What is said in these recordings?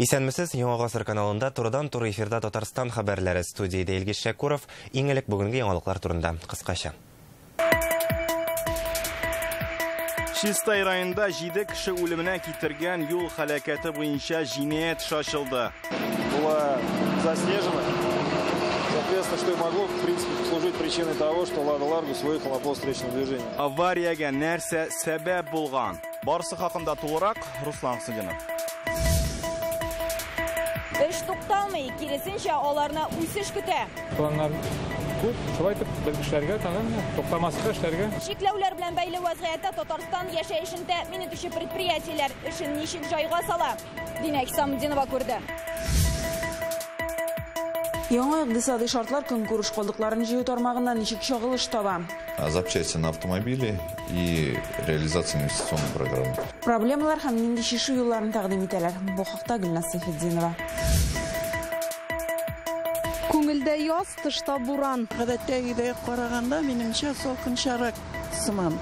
Исәнмесез, Яңа Гасыр каналында турыдан-туры эфирда Татарстан хәбәрләре. Студиядә Илгиз Шәкуров. Иң элек бүгенге яңалыклар турында кыскача. Чистай районында 7 кеше үлеменә китергән юл һәлакәте буенча җинаять эше ачылды. Была заснежена. Соответственно, что и могло, в принципе, послужить причиной того, что Лада Ларгус выехала по встречному движению. Авариягә нәрсә сәбәп булган? Барысы хакында тулырак Руслан Хусаинов. Эш тукталмый, киресенчә, аларны үсеш көтә. Планнар күп, шулай итеп без эшләргә тагын туктамаска эшләргә. Чикләүләр белән бәйле вазгыятьтә Татарстан яшәешен тәэмин итүче предприятиеләр эшен ничек җайга сала? Динә Исламетдинова күрде. Яңа икътисади шартлар көнкүреш калдыкларын җыю тармагында ничек чагылыш таба? Запчасти на автомобили и реализация инвестиционной программы. Проблемалар һәм нинди чишү юлларын тәкъдим итәләр. Бу хакта Гөлназ Сәйфетдинова. Күңелдә яз, тышта буран. Гадәттәгедәй караганда, минемчә, салкынчарак сыман.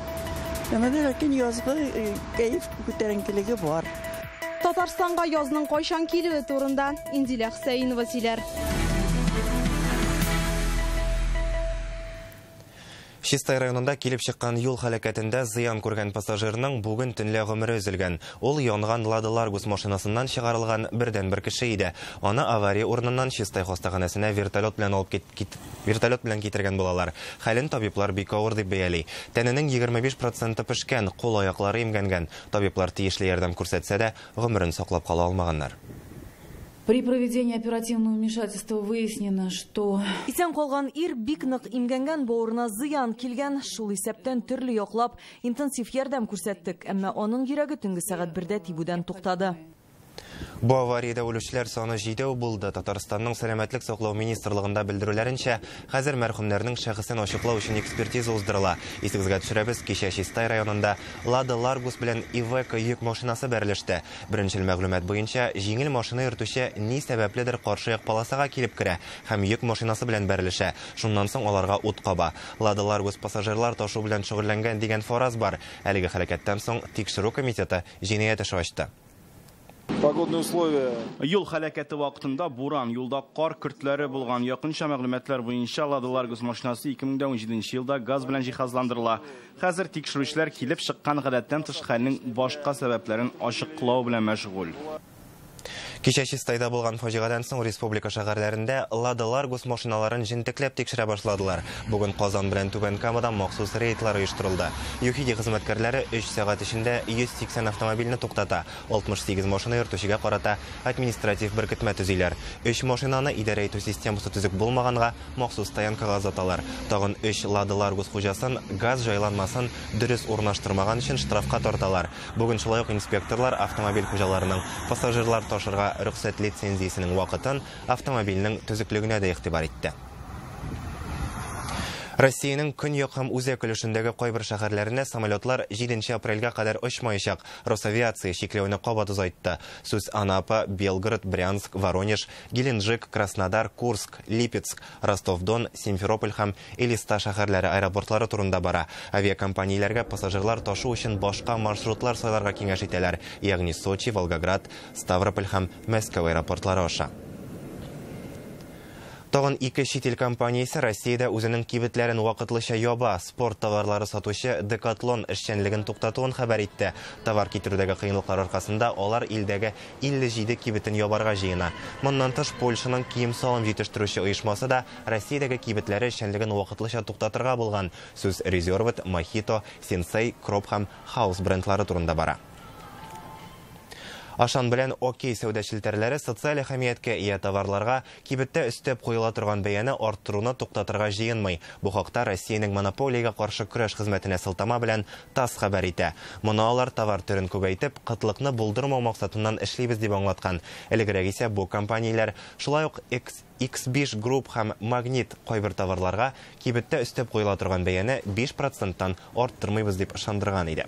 Әмма ләкин язгы кәеф күтәренкелеге бар. Татарстанга язның кайчан килүе турында Индилә Хөсәенова сөйләр. Чистай районында килеп чыккан юл һәлакәтендә зыян күргән пассажирның бүген төнлә гомере өзелгән. Ул янган Лада Ларгус машинасыннан чыгарылган бердәнбер кеше иде. Аны авария урыныннан Чистай хастаханәсенә вертолет белән алып вертолет белән китергән булалар. Хәлен табиблар бик авыр дип бәяли. Тәненең 25% пешкән, кул аяклары имгәнгән. Табиблар тиешле ярдәм күрсәтсә дә, гомерен саклап кала алмаганнар. При проведении оперативного вмешательства выяснено, что Исән калган ир бик нык имгәнгән, бавырына зыян килгән, шул исәптән төрле яклап интенсив ярдәм күрсәттек, әмма аның йөрәге төнге сәгать 1дә тибүдән туктады. Бу авариядә үлүчеләр саны 7 булды. Татарстанның сәламәтлек саклау министрлыгында белдерүләренчә, хәзер мәрхүмнәрнең шәхесен ачыклау өчен экспертиза уздырыла. Исегезгә төшерәбез, кичә Чистай районында Лада Ларгус белән Ивеко йөк машинасы бәрелеште. Беренчел мәгълүмат буенча, җиңел машина йөртүче ни сәбәпледер каршы як полосага килеп керә һәм йөк машинасы белән бәрелешә. Шуннан соң аларга ут каба. Лада Ларгус пассажирлар ташу белән шөгыльләнгән дигән фараз бар. Әлеге һәлакәттән соң тикшерү комитеты җинаять эше ачты. Погодные условия. Юл һәлакәте вакытында буран, юлда кар көртләре булган. Якынча мәгълүматлар буенча Лада Ларгус машинасы 2017 елда газ белән җиһазландырыла. Хәзер тикшерүчеләр килеп чыккан гадәттән тыш хәлнең башка сәбәпләрен ачыклау белән мәшгуль. Кичә Чистайда булган фаҗигадан соң республика шәһәрләрендә Лада Ларгус машиналарын җентекләп тикшерә башладылар. Бүген Казан белән Түбән Камада махсус рейдлар оештырылды. ЮХИДИ хезмәткәрләре 3 сәгать эчендә 180 автомобильне туктата. 68 машина йөртүчегә карата административ беркетмә төзиләр. 3 машинаны идарә итү системасы төзек булмаганга махсус стоянкага озаталар. Тагын 3 Лада Ларгус хуҗасын газ җайланмасын дөрес урнаштырмаган өчен штрафка тарталар. Бүген шулай ук инспекторлар автомобиль хуҗаларының пассажирлар ташырга рөхсәт лицензиясенең вакытын, автомобильнең төзеклегенә дә игътибар итте. Россиянең көньяк һәм үзәк өлешендәге кайбер шәһәрләренә самолетлар 7 апрельгә кадәр очмаячак. Росавиация чикләүне кабат озайтты. Сүз Анапа, Белгород, Брянск, Воронеж, Геленджик, Краснодар, Курск, Липецк, Ростов-Дон, Симферополь һәм Элиста шәһәрләре аэропортлары турында бара. Авиакомпанияләргә пассажирлар ташу өчен башка маршрутлар сайларга киңәш итәләр, ягъни Сочи, Волгоград, Ставрополь һәм Мәскәү аэропортлары аша. Тагын 2 чит ил компаниясе Россиядә үзенең кибетләрен вакытлыча яба. Спорт товарлары сатучы Decathlon эшчәнлеген туктатуын хәбәр итте. Товар китерүдәге кыенлыклар аркасында алар илдәге 57 кибетен ябарга җыена. Моннан тыш Польшаның кием-салым җитештерүче оешмасы да Россиядәге кибетләре эшчәнлеген вакытлыча туктатырга булган. Сүз Резервет, Мохито, Сенсей, Кроп һәм Хаус брендлары турында бара. Ашан белән Окей сәүдә челтәрләре социаль әһәмияткә ия товарларга кибеттә өстәп куела торган бәяне арттыруны туктатырга җыенмый. Бу хакта Россиянең монополиягә каршы көрәш хезмәтенә сылтама белән ТАСС хәбәр итә. Моны алар товар төрен күбәйтеп, кытлыкны булдырмау максатыннан эшлибез дип аңлаткан. Элегрәк исә бу компанияләр шулай ук X5 Group һәм Магнит кайбер товарларга кибеттә өстәп куела торган бәяне 5%-тан арттырмыйбыз дип ышандырган иде.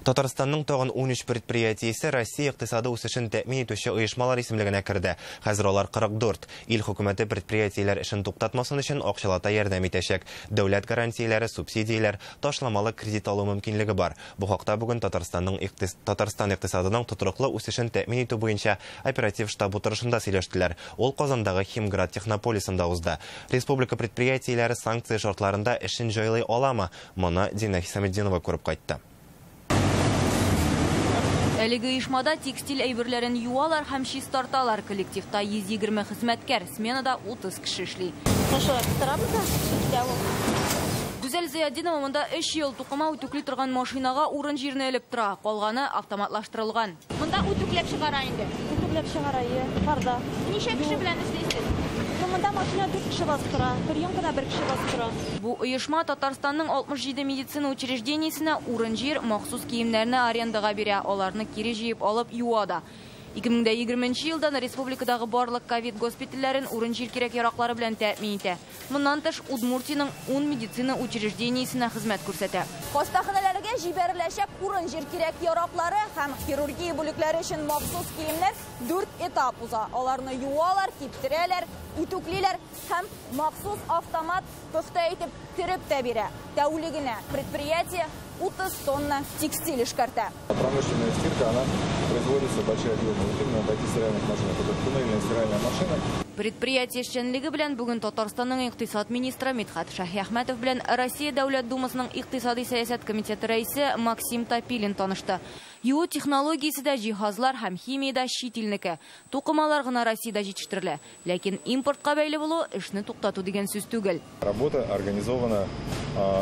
Татарстанның тагын 13 предприятиесе Россия икътисады үсешен тәэмин итүче оешмалар исемлегенә керде. Хәзер алар 44. Ил хөкүмәте предприятиеләр эшен туктатмасын өчен акчалата ярдәм итәчәк. Дәүләт гарантияләре, субсидияләр, ташламалы кредит алу мөмкинлеге бар. Бу хакта бүген Татарстан икътисадының тотрыклы үсешен тәэмин итү буенча оператив штаб утырышында сөйләштеләр. Ул Казандагы Химград технополисында узды. Республика предприятиеләре санкция шартларында эшен җайлый аламы? Моны Дина Хисаметдинова күреп кайтты. Әлеге оешмада текстиль әйберләрен юалар һәм чистарталар. Коллективта 120 хезмәткәр, сменада 30 кеше эшли. Гүзәл Зыятдинова монда 3 ел тукыма үтүкли торган машинага урын җирне элеп тора. Калганы автоматлаштырылган. Монда үтүкләп чыгара инде. Үтүкләп чыгара, парда. Ничә кеше белән эшлисез? Монда машина 4 кеше басып тора, приемкада 1 кеше басып тора. Бу оешма Татарстанның 67 медицина учреждениесенә урын-җир, махсус киемнәрне арендага бирә, аларны кире җыеп алып юа да. 2020 елдан республикадагы барлык ковид госпитальләрен урын-җир кирәк-яраклары белән тәэмин итә. Моннан тыш Удмуртиянең 10 медицина учреждениесенә хезмәт күрсәтә. Хастаханәләргә җибәреләчәк урын-җир кирәк-яраклары һәм хирургия бүлекләре өчен махсус киемнәр 4 этап уза. Аларны юалар, киптерәләр, үтүклиләр һәм махсус автомат пөхтә итеп төреп тә бирә. Тәүлегенә предприятие 30 тонна текстиль эшкәртә. Промышленная стирка, она производится большие объемы, вот именно таких стиральных машин. Это туннельная стиральная машина. Предприятие эшчәнлеге белән бүген Татарстанның икътисад министры Мидхат Шаһиәхмәтов белән Россия Дәүләт Думасының икътисади сәясәт комитеты рәисе Максим Топилин танышты. Юу технологиясе дә, җиһазлар һәм химия дә чит илнеке. Тукымалар гына Россиядә җитештерелә. Ләкин импортка бәйле булу эшне туктату дигән сүз түгел. Работа организована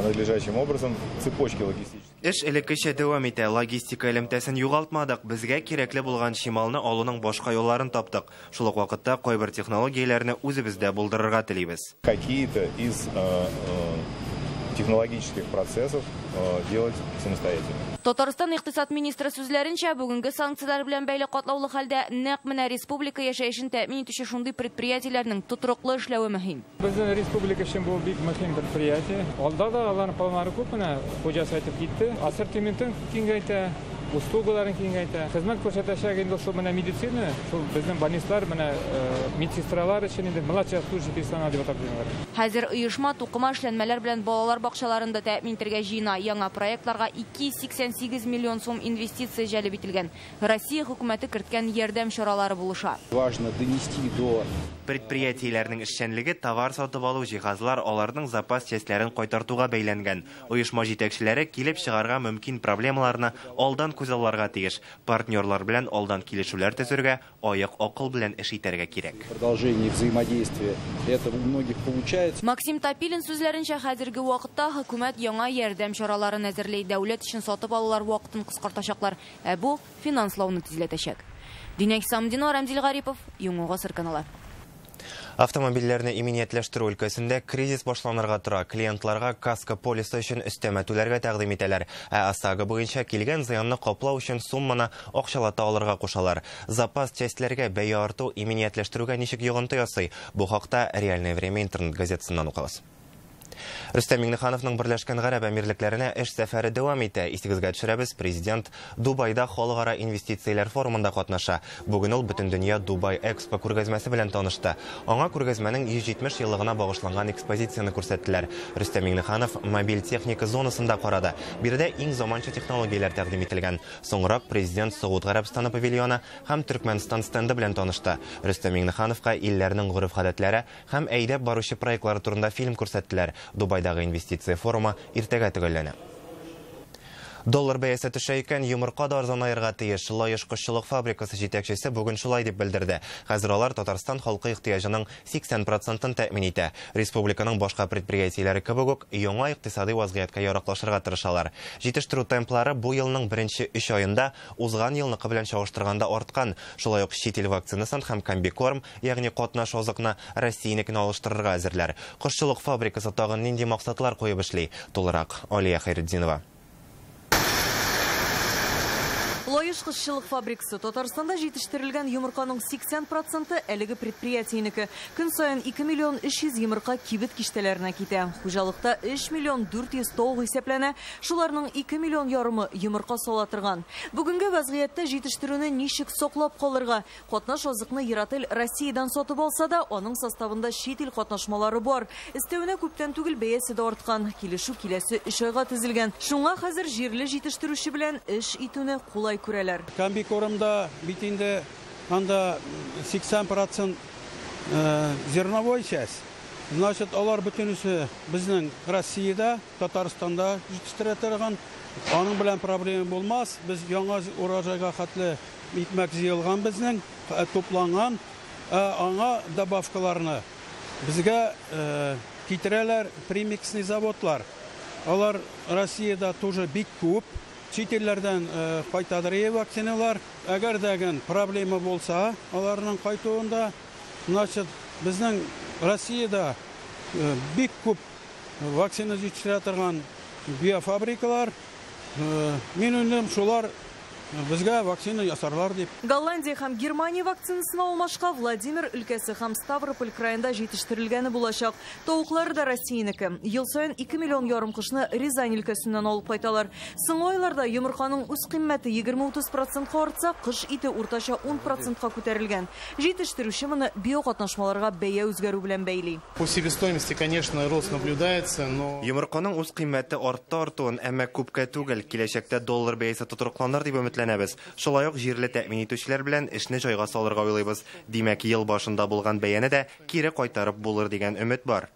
надлежащим образом, цепочки логистические. Эш элеккечә дәвам итә. Логистика элемтәсен югалтмадык. Безгә кирәкле булган чималны алуның башка юлларын таптык. Шул ук вакытта кайбер технологияләрне үзебездә булдырырга телибез. Какие-то из технологических процессов делать самостоятельно. Татарстан икътисад министры сүзләренчә, бүгенге санкцияләр белән бәйле катлаулы хәлдә нәкъ менә республика яшәешен тәэмин итүче шундый предприятиеләрнең тотрыклы эшләве мөһим. Безнең республика өчен бу бик мөһим предприятие. Алда да аларның планнары күп, менә хуҗасы әйтеп китте. Ассортиментын киңәйтә, услугаларын киңәйтә. Хезмәт күрсәтәчәк инде шул менә медицина, шул безнең больницалар, менә медсестралар өчен инде младший обслуживающий персонал дип атап йөриләр. Хәзер оешма тукыма эшләнмәләр белән балалар бакчаларында тәэмин итәргә җыена. Яңа проектларга 288 миллион сум инвестиция җәлеп ителгән. Россия хөкүмәте керткән ярдәм чаралары булыша. Важно донести до Предприятиеләрнең эшчәнлеге товар сатып алу, җиһазлар, аларның запас частьләрен кайтартуга бәйләнгән. Оешма җитәкчеләре килеп чыгарга мөмкин проблемаларны алдан күзалларга тиеш. Партнерлар белән алдан килешүләр төзергә, аяк акыл белән эш итәргә кирәк. Продолжение взаимодействия это у многих получается. Максим Топилин сүзләренчә, хәзерге вакытта хөкүмәт яңа ярдәм чараларын әзерли. Дәүләт өчен сатып алулар вакытын кыскартачаклар. Ә бу финанслауны тизләтәчәк. Динә Хисаметдинова, Рамзил Гарипов, Яңа Гасыр каналы. Автомобильләрне иминиятләштерү өлкәсендә кризис башланырга тора. Клиентларга каско полисы өчен өстәмә түләргә тәкъдим итәләр. Ә ОСАГО буенча килгән зыянны каплау өчен сумманы акчалата алырга кушалар. Запас частьләргә бәя арту иминиятләштерүгә ничек йогынты ясый? Бу хакта «Реальное время» интернет газетасыннан укыгыз. Рөстәм Миңнехановның Берләшкән Гарәп Әмирлекләренә эш сәфәре дәвам итә. Исегезгә төшерәбез, президент Дубайда халыкара инвестицияләр форумында катнаша. Бүген ул Бөтендөнья Дубай Экспо күргәзмәсе белән танышты. Аңа күргәзмәнең 170 еллыгына багышланган экспозицияне күрсәттеләр. Рөстәм Миңнеханов мобиль техника зонасында карады. Биредә иң заманча технологияләр тәкъдим ителгән. Соңрак президент Сауд Гарәбстаны павильоны һәм Төркмәнстан стенды белән танышты. Рөстәм Миңнехановка илләрнең гореф-гадәтләре һәм әйдәп баручы проектлары турында фильм күрсәттеләр. Дубайдагы инвестиция форумы иртәгә төгәлләнә. Доллар бәясе төшә икән, йомырка да арзанаерга тиеш. Лаеш кошчылык фабрикасы җитәкчесе бүген шулай дип белдерде. Хәзер алар Татарстан халкы ихтыяҗының 80%-ын тәэмин итә. Республиканың башка предприятиеләре кебек үк яңа икътисади вазгыятькә яраклашырга тырышалар. Җитештерү темплары бу елның беренче 3 аенда узган елныкы белән чагыштырганда арткан. Шулай ук чит ил вакцинасын һәм комбикорм, ягъни катнаш азыкны Россиянекенә алыштырырга әзерләр. Кошчылык фабрикасы тагын нинди максатлар куеп эшли? Тулырак Алия Хәйретдинова. Лаеш Лаеш кошчылык фабрикасы Татарстанда җитештерелгән йомырканың 80% әлеге предприятиенеке. Көн саен 2 миллион 300 йомырка кибет киштәләренә китә. Хуҗалыкта 3 миллион 400 тавык исәпләнә. Шуларның 2 миллион ярымы йомырка сала торган. Бүгенге вазгыятьтә җитештерүне ничек саклап калырга? Катнаш азыкны Ератель Россиядән сатып алса да, аның составында чит ил катнашмалары бар. Өстәвенә күптән түгел бәясе дә арткан. Килешү киләсе 3 айга төзелгән. Шуңа хәзер җирле җитештерүче белән эш итүне кулай күрәләр. Комбикормда бит инде анда 80% зерновой часть. Значит, алар бөтенесе безнең Россиядә, Татарстанда җитештерә торган. Аның белән проблема булмас. Без яңа урожайга хәтле икмәк җыелган безнең, тупланган. Аңа добавкаларны безгә китерәләр премиксный заводлар. Алар Россиядә тоже бик күп. Чит илләрдән кайтадыр вакциналар. Әгәр дә проблема булса, аларның кайтуында, значит, безнең Россиядә бик күп вакцина җитештерә торган биофабрикалар. Мин уйлыйм, шулар безгә вакцина ясарлар дип. Голландия һәм Германия вакцинасына алмашка Владимир өлкәсе һәм Ставрополь краенда җитештерелгәне булачак. Тавыклары да Россиянеке. Ел саен 2 миллион ярым кошны Рязань өлкәсеннән алып кайталар. Соңгы айларда йомырканың үз кыйммәте 20-30% артса, кыш ите уртача 10% күтәрелгән. Җитештерүче моны биокатнашмаларга бәя үзгәрү белән бәйли. По себестоимости, конечно, рост наблюдается, но йомырканың үз кыйммәте артты артуын, әмма күпкә түгел. Киләчәктә доллар бәясе тотрыкланыр дип өметләнәбез. Шулай ук җирле тәэмин итүчеләр белән эшне җайга салырга уйлыйбыз. Димәк, ел башында булган бәяне дә кире кайтарып булыр дигән өмет бар.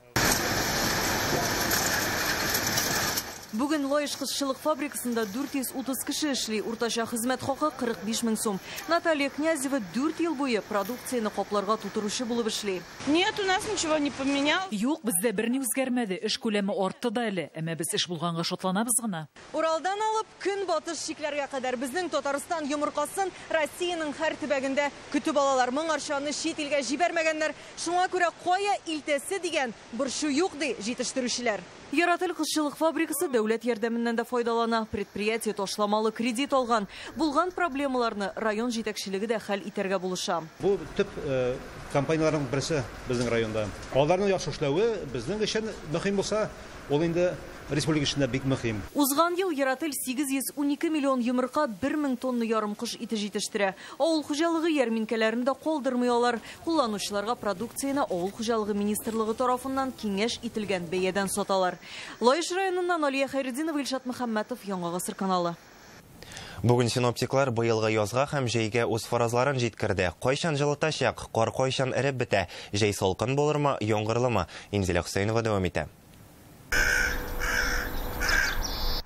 Бүген Лаеш кошчылык фабрикасында 430 кеше эшли. Уртача хезмәт хакы 45 мең сум. Наталья Князева 4 ел буе продукцияне капларга тутыручы булып эшли. Нет, у нас ничего не поменялось. Юк, бездә берни үзгәрмәде. Эш күләме артты да әле. Әмма без эш булганга шатланабыз гына. Уралдан алып көнбатыш чикләргә кадәр безнең Татарстан йомыркасын Россиянең һәр төбәгендә көтеп алалар. Моңарчы аны чит илгә җибәрмәгәннәр. Шуңа күрә кая илтәсе дигән борчу юк, ди җитештерүчеләр. Яратель кошчылык фабрикасы дәүләт ярдәменнән дә файдалана. Предприятие ташламалы кредит алган. Булган проблемаларны район җитәкчелеге дә хәл итәргә булыша. Бу төп компанияләрнең берсе безнең районда. Аларның яхшы эшләве безнең өчен мөһим булса, ул инде республика өчен дә бик мөһим. Узган ел Яратель 812 миллион йомырка, 1000 тонна ярым кош ите җитештерә. Авыл хуҗалыгы ярминкәләрен дә калдырмый алар. Кулланучыларга продукцияне Авыл хуҗалыгы министрлыгы тарафыннан киңәш ителгән бәядән саталар. Лаеш районыннан Алия Хәйретдинова, Илшат Мөхәммәтов, Яңа Гасыр каналы. Бүген синоптиклар быелгы язга һәм җәйгә үз фаразларын җиткерде. Кайчан җылытачак, кар кайчан эреп бетә, җәй салкын булырмы, яңгырлымы? Инзилә Хөсәенова дәвам итә.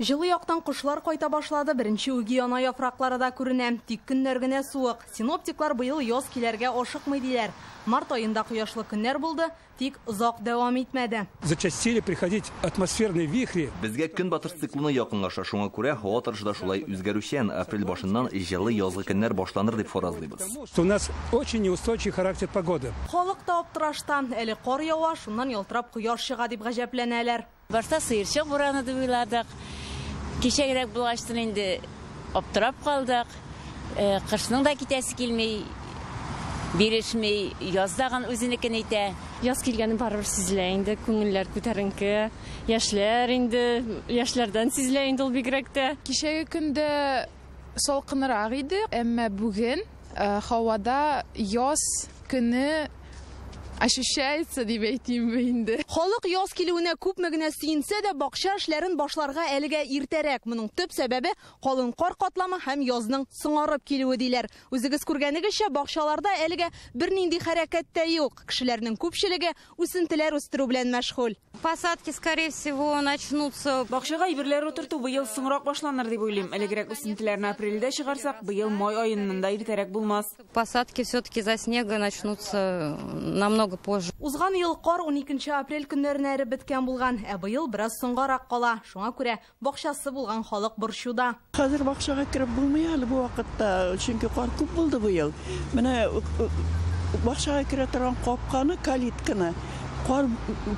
Җылы яктан кошлар кайта башлады. Беренче үги ана яфраклары да күренә. Тик көннәр генә суык. Синоптиклар быел яз киләргә ашыкмый диләр. Март аенда кояшлы көннәр булды, тик озак дәвам итмәде. Зачастили приходить атмосферные вихри. Безгә көнбатыш циклоны якынлаша, шуңа күрә һава торышы да шулай үзгәрүчән. Апрель башыннан җылы язгы көннәр башланыр дип фаразлыйбыз. У нас очень неустойчивый характер погоды. Халык та аптырашта. Әле кар ява, шуннан ялтырап кояш чыга дип гаҗәпләнәләр. Башта сыерчык бураны дип уйладык. Кичәгерәк булгачтын инде аптырап калдык. Кышның да китәсе килми, бирешми, яздагын үзенекен итә. Яз килгәне барыбер сизелә инде, күңелләр күтәренке, яшьләр инде, яшьләрдән сизелә инде ул бигрәк тә. Кичәге көндә салкынрак иде, әмма бүген һавада яз көне ощущается дип әйтим инде. Халык яз килүенә күпме генә сөенсә дә, бакча эшләрен башларга әлегә иртәрәк. Моның төп сәбәбе калын кар катламы һәм язның соңарып килүе диләр. Үзегез күргәнегезчә, бакчаларда әлегә бернинди хәрәкәт тә юк. Кешеләрнең күпчелеге үсентеләр үстерү белән мәшгуль. Посадки, скорее всего, начнутся. Бакчага әйберләр утырту быел соңрак башланыр дип уйлыйм. Элегрәк үсентеләрне апрельдә чыгарсак, быел май аеннан да иртәрәк булмас. Посадки все-таки за снега начнутся намного позже. Узган ел кар 12 апрель көннәренә эреп беткән булган, ә быел бераз соңгарак кала. Шуңа күрә бакчасы булган халык борчуда. Хәзер бакчага кереп булмый әле бу вакытта, чөнки кар күп булды быел. Менә бакчага керә торган капканы, калитканы Кар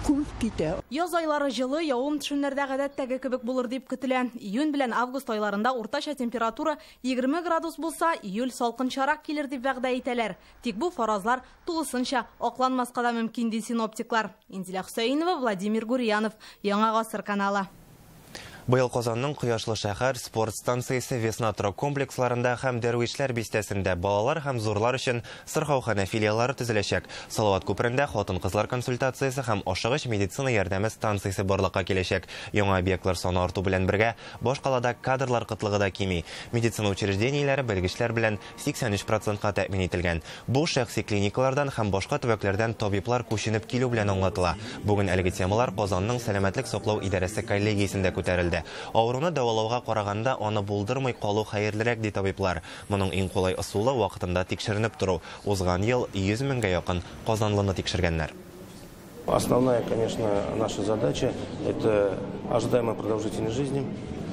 күмеп китә. Яз айлары җылы, явым-төшемнәрдә гадәттәге кебек булыр дип көтелә. Июнь белән август айларында уртача температура 20 градус булса, июль салкынчарак килер дип вәгъдә итәләр. Тик бу фаразлар тулысынча акланмаска да мөмкин, ди синоптиклар. Инзилә Хөсәенова, Владимир Гурьянов, Яңа Гасыр каналы. Быел Казанның Кояшлы шәһәр спорт станциясе Весна торак комплексларында һәм Дәрвишләр бистәсендә балалар һәм зурлар өчен сырхауханә филиаллары төзеләчәк. Салават күперендә хатын-кызлар консультациясе һәм ашыгыч медицина ярдәме станциясе барлыкка киләчәк. Яңа объектлар саны арту белән бергә башкалада кадрлар кытлыгы да кими. Медицина учреждениеләре белгечләр белән 83%-ка тәэмин ителгән. Бу шәхси клиникалардан һәм башка төбәкләрдән табиблар күченеп килү белән аңлатыла. Бүген әлеге темалар Казанның сәламәтлек саклау идарәсе коллегиясендә күтәрелде. Авыруны дәвалауга караганда аны булдырмый калу хәерлерәк, ди табиблар. Моның иң кулай ысулы вакытында тикшеренеп тору. Узган ел 100 меңгә якын казанлыны тикшергәннәр. Основная, конечно, наша задача – это ожидаемая продолжительность жизни.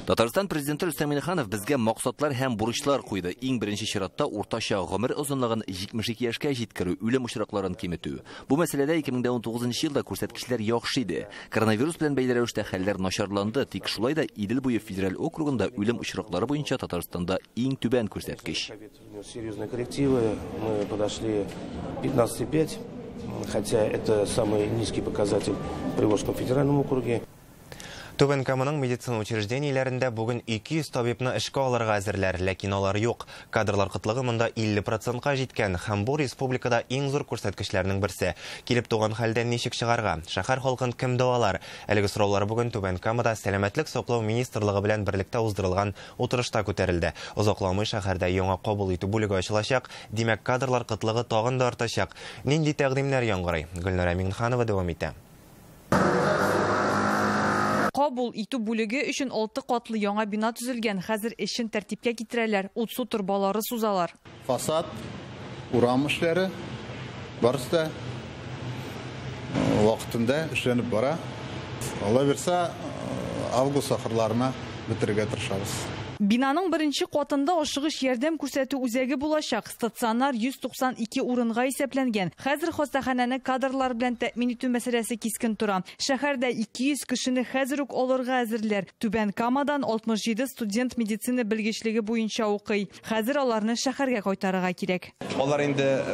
Татарстан президенты Рөстәм Миңнеханов безгә максатлар һәм бурычлар куйды. Иң беренче чиратта уртача гомер озынлыгын 72 яшькә җиткерү, үлем очракларын киметү. Бу мәсьәләдә 2019 елда күрсәткечләр яхшы иде. Коронавирус белән бәйле рәвештә хәлләр начарланды, тик шулай да Идел буе федераль округында үлем очраклары буенча Татарстанда иң түбән күрсәткеч. Серьезные коррективы, мы подошли 15,5, хотя это самый низкий показатель в Приволжском федеральном округе. Түбән Каманың медицина учреждениеләрендә бүген 200 табибны эшкә алырга әзерләр, ләкин алар юк. Кадрлар кытлыгы монда 50%-ка җиткән һәм бу республикада иң зур күрсәткечләрнең берсе. Килеп туган хәлдән ничек чыгарга? Шәһәр халкын кем дәвалар? Әлеге сораулар бүген Түбән Камада Сәламәтлек саклау министрлыгы белән берлектә уздырылган утырышта күтәрелде. Озакламый шәһәрдә яңа кабул итү бүлеге ачылачак, димәк кадрлар кытлыгы тагын да артачак. Нинди тәкъдимнәр яңгырый? Гөлнара Миңнеханова дәвам итә. Кабул итү бүлеге өчен 6 катлы яңа бина төзелгән. Хәзер эшен тәртипкә китерәләр, ут-су торбалары сузалар. Фасад, урам эшләре барысы да вакытында эшләнеп бара. Алла бирсә, август ахырларына бетерергә тырышабыз. Бинаның беренче катында ашыгыч ярдәм күрсәтү үзәге булачак. Стационар 192 урынга исәпләнгән. Хәзер хастаханәне кадрлар белән тәэмин итү мәсьәләсе кискен тора. Шәһәрдә 200 кешене хәзер үк алырга әзерләр. Түбән Камадан 67 студент медицина белгечлеге буенча укый. Хәзер аларны шәһәргә кайтарырга кирәк. Алар инде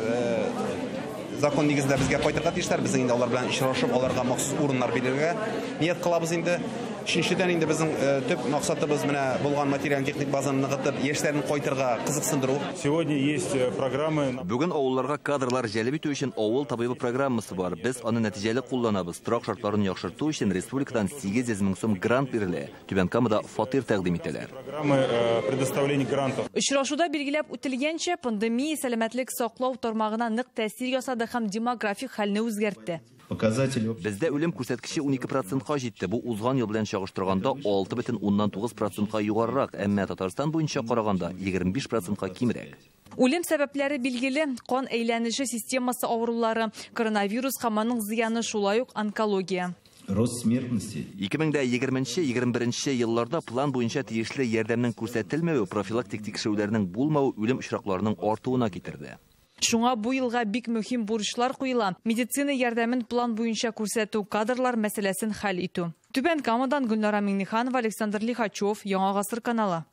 закон нигезендә безгә кайтырга тиешләр. Без инде алар белән очрашып, аларга махсус урыннар бирергә ният кылабыз инде. Өченчедән инде безнең төп максатыбыз менә булган материаль-техник базаны ныгытып, яшьләрне кайтырга кызыксындыру. Сегодня есть программы. Бүген авылларга кадрлар җәлеп итү өчен авыл табибы программасы бар. Без аны нәтиҗәле кулланабыз. Торак шартларын яхшырту өчен республикадан 800 мең сум грант бирелә. Түбән Камада фатир тәкъдим итәләр. Программы предоставления грантов. Очрашуда билгеләп үтелгәнчә, пандемия сәламәтлек саклау тармагына нык тәэсир ясады һәм демографик хәлне үзгәртте. Бездә үлем күрсәткече 12%-ка җитте. Бу узган ел белән чагыштырганда 6,9%-ка югарырак, әмма Татарстан буенча караганда 25%-ка кимрәк. Үлем сәбәпләре билгеле: кан әйләнеше системасы авырулары, коронавирус һәм аның зыяны, шулай ук онкология. Рост смертности. 2020-21 елларда план буенча тиешле ярдәмнең күрсәтелмәве, профилактик тикшерүләрнең булмавы үлем очракларының артуына китерде. Шуңа бу елга бик мөһим бурычлар куела. Медицина ярдәмен план буенча күрсәтү, кадрлар мәсьәләсен хәл итү. Түбән Камадан Гөлнара Миңнеханова, Александр Лихачев, Яңа Гасыр каналы.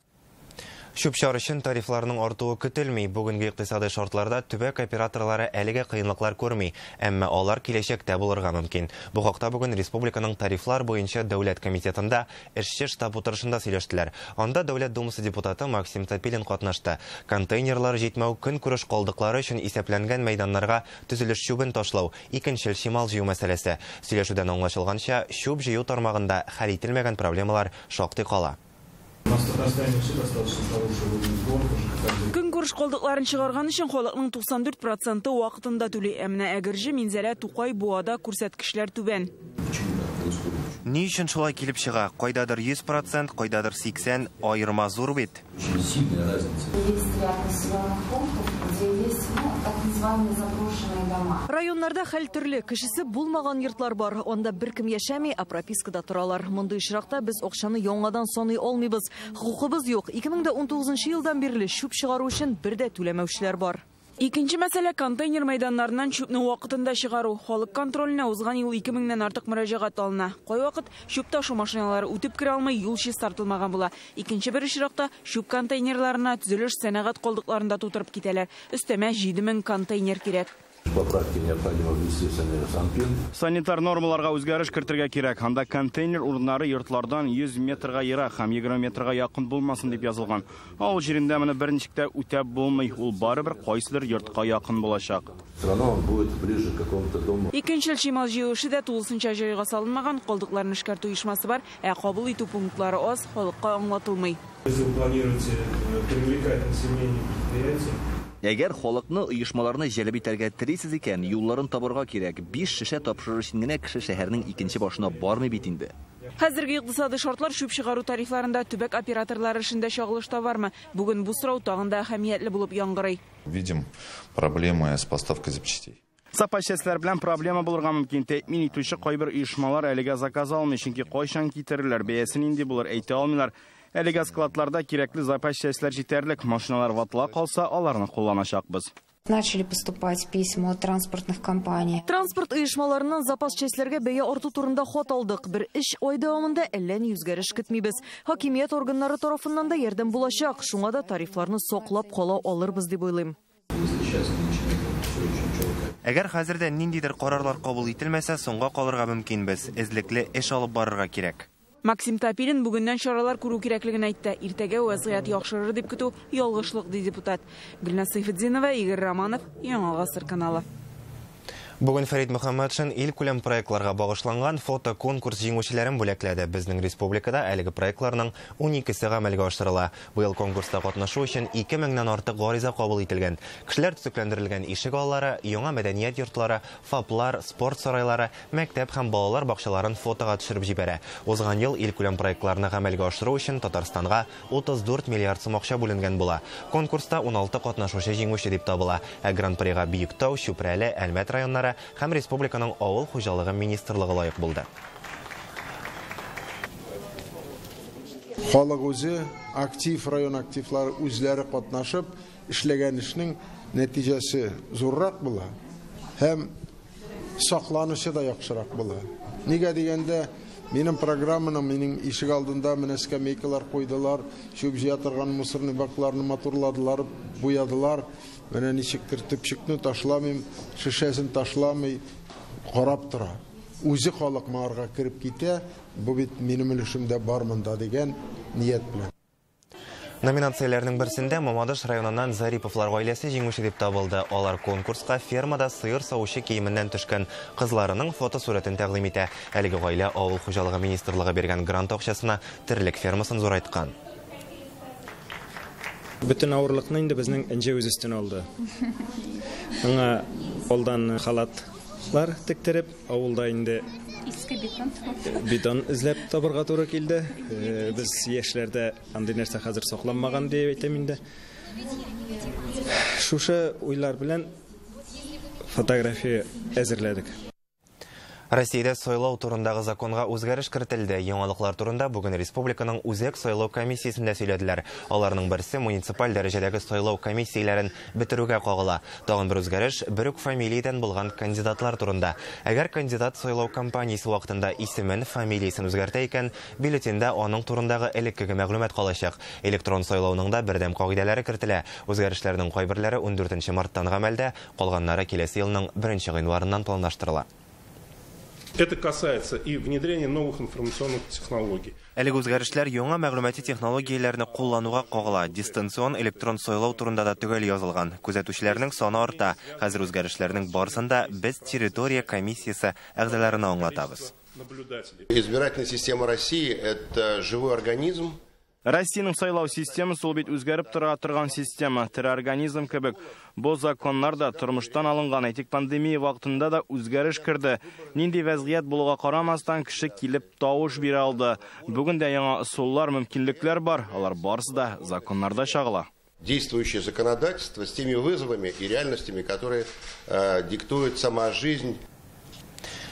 Чүп-чар өчен тарифларның артуы көтелми. Бүгенге икътисади шартларда төбәк операторлары әлегә кыенлыклар күрми, әмма алар киләчәктә булырга мөмкин. Бу хакта бүген республиканың тарифлар буенча дәүләт комитетында эшче штаб утырышында сөйләштеләр. Анда Дәүләт Думасы депутаты Максим Топилин катнашты. Контейнерлар җитмәү, көнкүреш калдыклары өчен исәпләнгән мәйданнарга төзелеш чүбен ташлау, икенчел чимал җыю мәсьәләсе. Сөйләшүдән аңлашылганча, чүп җыю тармагында хәл ителмәгән проблемалар шактый кала. Көнкүреш калдыкларын чыгарган өчен халыкның 94% вакытында түли. Ә менә Әгерҗе, Минзәлә, Тукай, Буада күрсәткечләр түбән. Ни өчен шулай килеп чыга? Кайдадыр 100%, кайдадыр 80%, аерма зур бит. Районнарда хәл төрле, кешесе булмаган йортлар бар. Анда беркем яшәми, ә пропискада торалар. Мондый очракта без акчаны яңадан саный алмыйбыз. Хокукыбыз юк. 2019 елдан бирле чүп чыгару өчен бер дә түләмәүчеләр бар. Икенче мәсьәлә контейнер мәйданнарыннан чүпне вакытында чыгару. Халык контроленә узган ел 2000-нән артык мөрәҗәгать алына. Кайвакыт чүп ташу машиналары үтеп керә алмый, юл чистартылмаган була. Икенче бер очракта чүп контейнерларына төзелеш сәнәгать калдыкларын да тутырып китәләр. Өстәмә 7000 контейнер кирәк. Поправки необходимо внести в Санпин. Санитар нормаларга үзгәреш кертергә кирәк. Анда контейнер урыннары йортлардан 100 метрга ерак һәм 20 метрга якын булмасын дип язылган. Авыл җирендә моны берничек тә үтәп булмый. Ул барыбер кайсыдыр йортка якын булачак. Все равно он будет ближе к какому-то дому. Икенчел чимал җыю эше дә тулысынча җайга салынмаган, калдыкларны эшкәртү оешмасы бар, ә кабул итү пунктлары аз, халыкка аңлатылмый. Если вы планируете привлекать население предприятий, Әгәр халыкны оешмаларны җәлеп итәргә телисез икән, юлларын табарга кирәк. 5 шешә тапшырыр өчен генә кеше шәһәрнең икенче башына бармый бит инде. Хәзерге икътисади шартлар чүп чыгару тарифларында төбәк операторлары эшендә чагылыш табармы? Бүген бу сорау тагын да әһәмиятле булып яңгырый. Видим проблемы с поставкой запчастей. Запас частьләр белән проблема булырга мөмкин. Тәэмин итүче кайбер оешмалар әлегә заказ алмый, чөнки кайчан китерерләр, бәясе нинди булыр әйтә алмыйлар. Әлегә складларда кирәкле запас частьләр җитәрлек, машиналар ватыла калса, аларны кулланачакбыз. Начали поступать письма от транспортных компаний. Транспорт оешмаларыннан запас частьләргә бәя арту турында хат алдык. Бер 3 ай дәвамында әллә ни үзгәреш көтмибез. Хакимият органнары тарафыннан да ярдәм булачак. Шуңа да тарифларны саклап кала алырбыз дип уйлыйм. Әгәр хәзердә ниндидер карарлар кабул ителмәсә, соңга калырга мөмкинбез. Эзлекле эш алып барырга кирәк. Максим Топилин бүгеннән чаралар күрү кирәклеген әйтте. Иртәгә вазгыять яхшырыр дип көтү ялгышлык, ди депутат. Гөлназ Сайфетдинова, Игорь Романов, Яңа Гасыр каналы. Бүген Фәрит Мөхәммәтшин илкүләм проектларга багышланган фотоконкурс җиңүчеләрен бүләкләде. Безнең республикада әлеге проектларның 12-се гамәлгә ашырыла. Быел конкурста катнашу өчен 2000-нән артык гариза кабул ителгән. Кешеләр төзекләндерелгән ишек аллары, яңа мәдәният йортлары, ФАПлар, спорт сарайлары, мәктәп һәм балалар бакчаларын фотога төшереп җибәрә. Узган ел илкүләм проектларны гамәлгә ашыру өчен Татарстанга 34 миллиард сум акча бүленгән була. Конкурста 16 катнашучы җиңүче дип табыла. Ә Гран-прига Биектау, Чүпрәле, Әлмәт районнары һәм республиканың авыл хуҗалыгы министрлыгы лаек булды. Халык үзе, актив район активлары үзләре катнашып эшләгән эшнең нәтиҗәсе зуррак була һәм сакланышы да яхшырак була. Нигә дигәндә, минем программаны минем ишек алдында менә скамейкалар куйдылар, чүп җыя торган мусорный бакларны матурладылар, буядылар. Менә ничектер төпчекне ташламыйм, шешәсен ташламый, карап тора. Үзе халык моңарга кереп китә, бу бит минем өлешемдә бар монда дигән ният белән. Номинацияләрнең берсендә Мамадыш районыннан Зариповлар гаиләсе җиңүче дип табылды. Алар конкурска фермада сыер савучы киеменнән төшкән кызларының фотосурәтен тәкъдим итә. Әлеге гаилә авыл хуҗалыгы министрлыгы биргән грант акчасына терлек фермасын зурайткан. Бөтен авырлыкны инде безнең Энҗе үз өстенә алды. Аңа алдан халатлар тектереп, авылда инде иске бетон эзләп табырга туры килде. Без яшьләрдә андый нәрсә хәзер сакланмаган дип әйтәм инде. Шушы уйлар белән фотография әзерләдек. Россиядә сайлау турындагы законга үзгәреш кертелде. Яңалыклар турында бүген республиканың Үзәк сайлау комиссиясендә сөйләделәр. Аларның берсе муниципаль дәрәҗәдәге сайлау комиссияләрен бетерүгә кагыла. Тагын бер үзгәреш бер үк фамилиядән булган кандидатлар турында. Әгәр кандидат сайлау кампаниясе вакытында исемен, фамилиясен үзгәртә икән, бюллетеньдә аның турындагы элеккеге мәгълүмат калачак. Электрон сайлауның да бердәм кагыйдәләре кертелә. Үзгәрешләрнең кайберләре 14 марттан гамәлдә, калганнары киләсе елның 1 гыйнварыннан планлаштырыла. Это касается и внедрения новых информационных технологий. Әлеге үзгәрешләр яңа мәгълүмати технологияләрне куллануга кагыла. Дистанцион электрон сайлау турында да төгәл язылган. Күзәтүчеләрнең саны арта. Хәзер үзгәрешләрнең барысын да без территория комиссиясе әгъзаларына аңлатабыз. Избирательная система России это живой организм. Россиянең сайлау системасы ул бит үзгәреп тора торган система, тере организм кебек. Бу законнар да тормыштан алынган. Әйтик, пандемия вакытында да үзгәреш керде. Нинди вәзгыять булуга карамастан кеше килеп тавыш бирә алды. Бүген дә яңа ысуллар, мөмкинлекләр бар. Алар барысы да законнарда чагыла. Действующее законодательство с теми вызовами и реальностями, которые диктует сама жизнь.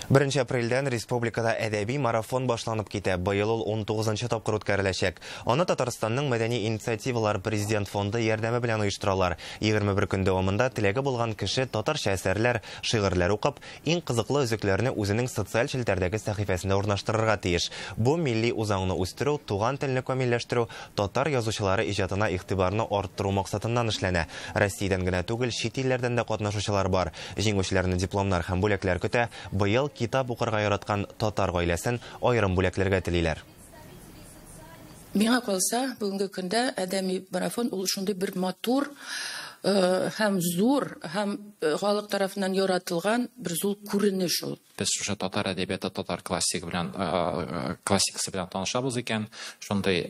1 апрельдән республикада әдәби марафон башланып китә. Быел ул 19 тапкыр үткәреләчәк. Аны Татарстанның мәдәни инициативалар президент фонды ярдәме белән оештыралар. 21 көн дәвамында теләге булган кеше татарча әсәрләр, шигырьләр укып, иң кызыклы өзекләрне үзенең социаль челтәрдәге сәхифәсендә урнаштырырга тиеш. Бу милли үзаңны үстерү, туган телне камилләштерү, татар язучылары иҗатына игътибарны арттыру максатыннан эшләнә. Россиядән генә түгел, чит илләрдән дә катнашучылар бар. Җиңүчеләрне дипломнар һәм бүләкләр көтә. Быел китап укырга яраткан татар гаиләсен аерым бүләкләргә телиләр. Миңа калса, бүгенге көндә әдәби марафон ул шундый бер матур һәм зур һәм халык тарафыннан яратылган бер зур күренеш ул. Без шушы татар әдәбияты, татар классигы белән классикасы белән танышабыз икән, шундый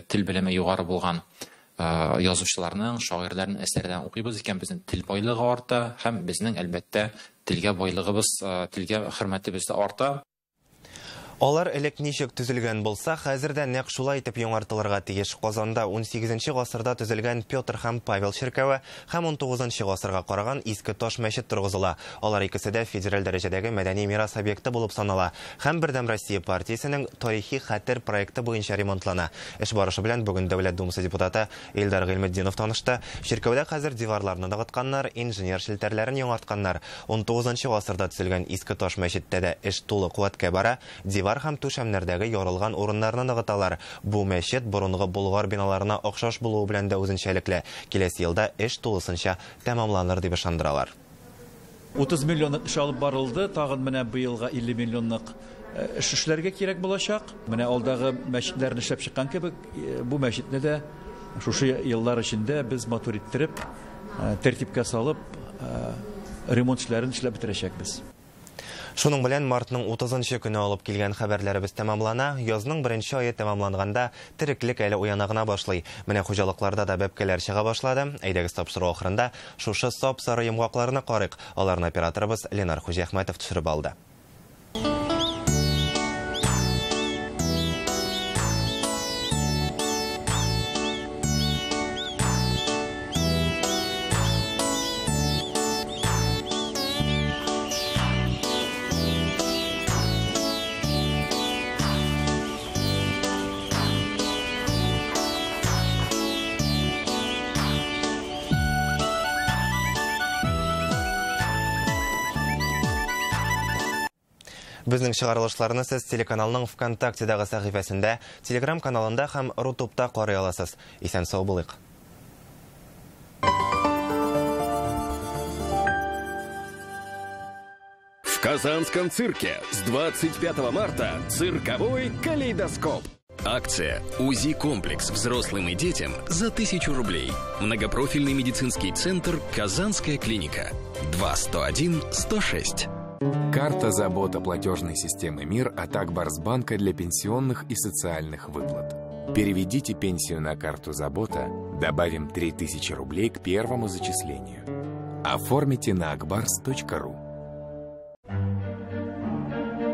тел белеме югары булган язучыларның, шагыйрьләрнең әсәрләрен укыйбыз икән, безнең тел байлыгы арта һәм безнең әлбәттә телгә байлыгыбыз, телгә хөрмәтебез дә арта. Алар элек ничек төзелгән булса, хәзер дә нәкъ шулай итеп яңартылырга тиеш. Казанда 18 гасырда төзелгән Петр һәм Павел чиркәве һәм 19 гасырга караган Иске Таш мәчет торгызыла. Алар икесе дә федераль дәрәҗәдәге мәдәни мирас объекты булып санала һәм Бердәм Россия партиясенең тарихи хәтер проекты буенча ремонтлана. Эш барышы белән бүген Дәүләт Думасы депутаты Илдар Гыйльметдинов танышты. Чиркәүдә хәзер диварларны ныгытканнар, инженер челтәрләрен яңартканнар. 19 гасырда төзелгән Иске Таш мәчеттә дә эш тулы куәткә бара. Дивар һәм түшәмнәрдәге ярылган урыннарны ныгыталар. Бу мәчет борынгы Болгар биналарына охшаш булуы белән дә үзенчәлекле. Киләсе елда эш тулысынча тәмамланыр дип ышандыралар. 30 миллионлык эш алып барылды, тагын менә быелга 50 миллионлык эш эшләргә кирәк булачак. Менә алдагы мәчетләрне эшләп чыккан кебек, бу мәчетне дә шушы еллар эчендә без матур иттереп, тәртипкә салып, ремонт эшләрен эшләп бетерәчәкбез. Шуның белән мартның 30 көне алып килгән хәбәрләребез тәмамлана. Язның беренче ае тәмамланганда тереклек әле уяна гына башлый. Менә хуҗалыкларда да бәбкәләр чыга башлады. Әйдәгез тапшыру ахырында шушы сап-сары йомгакларны карыйк. Аларны операторыбыз Ленар Хуҗиәхмәтов төшереп алды. Безнең чыгарылышларны сез телеканалның ВКонтактедагы сәхифәсендә, Телеграм каналында һәм Рутубта карый аласыз. Исән-сау булыйк. В Казанском цирке с 25 марта цирковой калейдоскоп. Акция «УЗИ-комплекс взрослым и детям за 1000 рублей». Многопрофильный медицинский центр «Казанская клиника». 2-101-106. Карта «Забота» платежной системы МИР от Акбарсбанка для пенсионных и социальных выплат. Переведите пенсию на карту «Забота», добавим 3000 рублей к первому зачислению. Оформите на akbars.ru.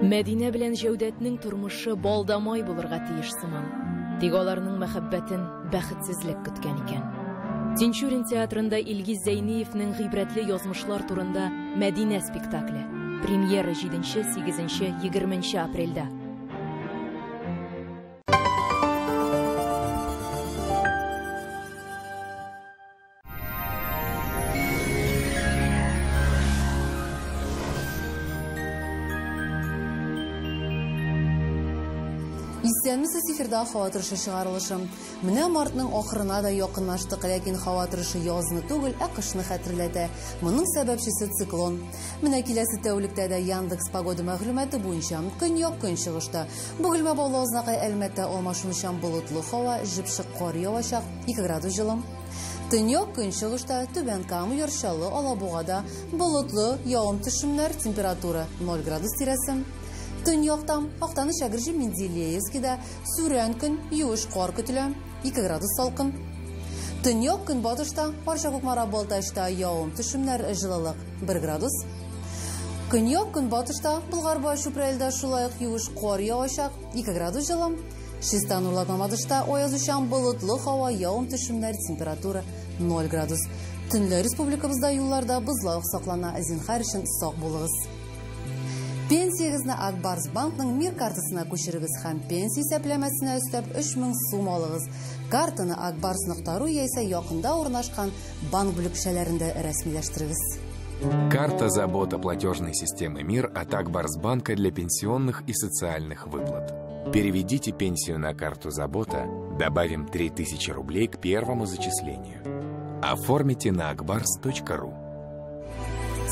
Мәдинә белән Җәүдәтнең тормышы балдамай булырга тиеш сыман. Тик аларның мәхәббәтен бәхетсезлек көткән икән. Тинчурин театрында Илгиз Зәйниевнең гыйбрәтле язмышлар турында Мәдинә спектакле. Премьера 7, 8, 20 апрельдә. Исәнмесез, эфирда һава торышы чыгарылышы. Менә мартның ахырына да якынлаштык, ләкин һава торышы язны түгел, ә кышны хәтерләтә. Моның сәбәпчесе циклон. Менә киләсе тәүлектә дә Яндекс погода мәгълүматы буенча көньяк көнчыгышта Бөгелмә, Баулы, Азнакай, Әлмәттә алмашынучан болытлы һава, җепшек кар явачак, 2 градус җылы. Төньяк көнчыгышта Түбән Кама, Яр Чаллы, Алабугада болытлы явым-төшемнәр, температура 0 градус тирәсе. Төньякта Актаныш, Әгерҗе, Менделеевскида сүрән көн, юеш кар көтелә, 2 градус салкын. Төньяк көнбатышта Арча, Кукмара, Балтачта явым-төшемнәр, җылылык 1 градус. Көньяк көнбатышта Болгар, Чүпрәлдә шулай ук юеш кар явачак, 2 градус җылы. Чиста, Нурлат, Мамадышта аязучан болытлы һава, явым-төшемнәр, температура 0 градус. Төнлә республикабызда юлларда бозлавык саклана. Зинһар өчен сак булыгыз. Пенсиягезне Ак Барс банкның Мир картасына күчерегез һәм пенсия исәпләмәсенә өстәп 3000 сум алыгыз. Картаны акбарс.ру яисә якында урнашкан банк бүлекчәләрендә рәсмиләштерегез. Карта «Забота» платежной системы МИР от Ак Барс Банка для пенсионных и социальных выплат. Переведите пенсию на карту «Забота», добавим 3000 рублей к первому зачислению. Оформите на akbars.ru.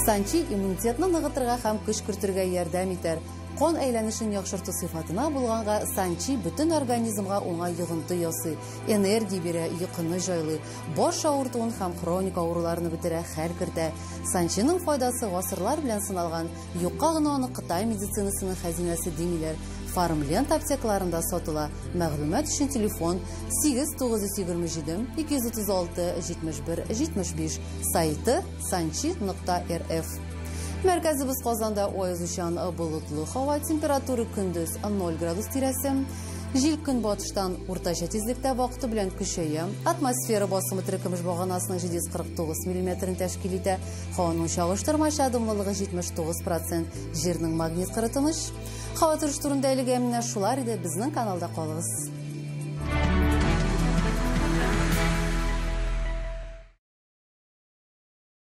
Санчи иммунитетны ныгытырга һәм көч кертергә ярдәм итәр. Кан әйләнешен яхшырту сыйфатына булганга санчи бөтен организмга уңай йогынты ясый, энергия бирә, йокыны җайлый, баш авыртуын һәм хроник авыруларны бетерә, хәл кертә. Санчиның файдасы гасырлар белән сыналган, юкка гына аны Кытай медицинасының хәзинәсе димиләр. Фармлент аптекаларында сатыла. Мәгълүмат өчен телефон 8 927 236 71 75, сайты sanchi.rf. Мәркәзебез Казанда аязучан болытлы һава, температура көндез 0 градус тирәсе. Җил көнбатыштан уртача тизлектә вакыты белән көчәя. Атмосфера басымы терекөмеш баганасының 749 миллиметрын тәшкил итә. Һаваның чагыштырмача дымлылыгы 79%. Җирнең магнит кыры тыныч. Һава торышы турында әлегә менә шулар иде. Безнең каналда калыгыз.